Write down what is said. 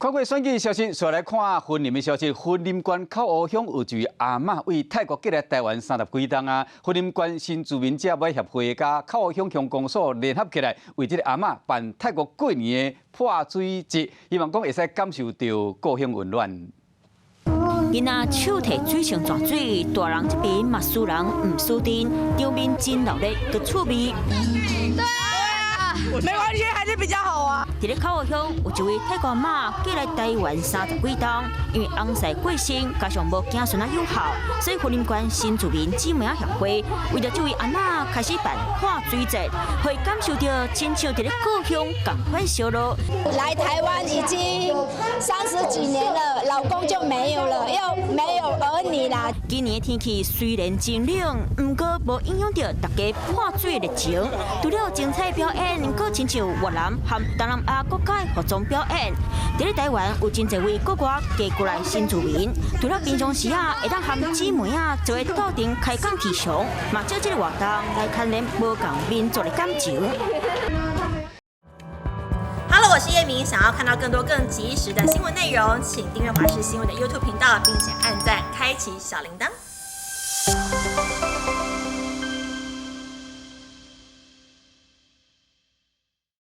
看過選舉消息，紲來看雲林的消息。雲林縣口湖鄉有一位阿嬤為泰國過來台灣三十幾冬啊。雲林縣新住民姐妹協會佮口湖鄉鄉公所聯合起來，為這个阿嬤辦泰國過年的潑水節，希望講會使感受著故鄉溫暖。囡仔手提水箱裝水，大人這邊嘛輸人毋輸陣，場面真熱鬧，閣趣味。對啊，沒關係，還是比較好啊。佇咧口湖鄉有一位泰國阿嬤過來台灣三十幾冬，因為翁婿過身，加上無子孫仔有孝，所以雲林縣新住民姊妹仔協會為著這位阿嬤開始辦潑水節，予伊感受著親像佇咧故鄉仝款燒熱。來台灣已經三十幾年了，老公就沒有了，又沒有兒女啦。今年的天氣雖然真冷，毋過無影響著大家潑水的熱情。除了精彩表演，閣親像越南和東南亞國家的服裝表演。佇咧台灣有真濟位國外嫁過來新住民，除了平常時啊會當和姊妹仔做伙鬥陣開講提倡，嘛藉這个活動來牽連無仝民族的感情。 Hello，我是葉明，想要看到更多更及時的新聞內容，請訂閱華視新聞的 YouTube 頻道，並且按讚，開啟小鈴鐺。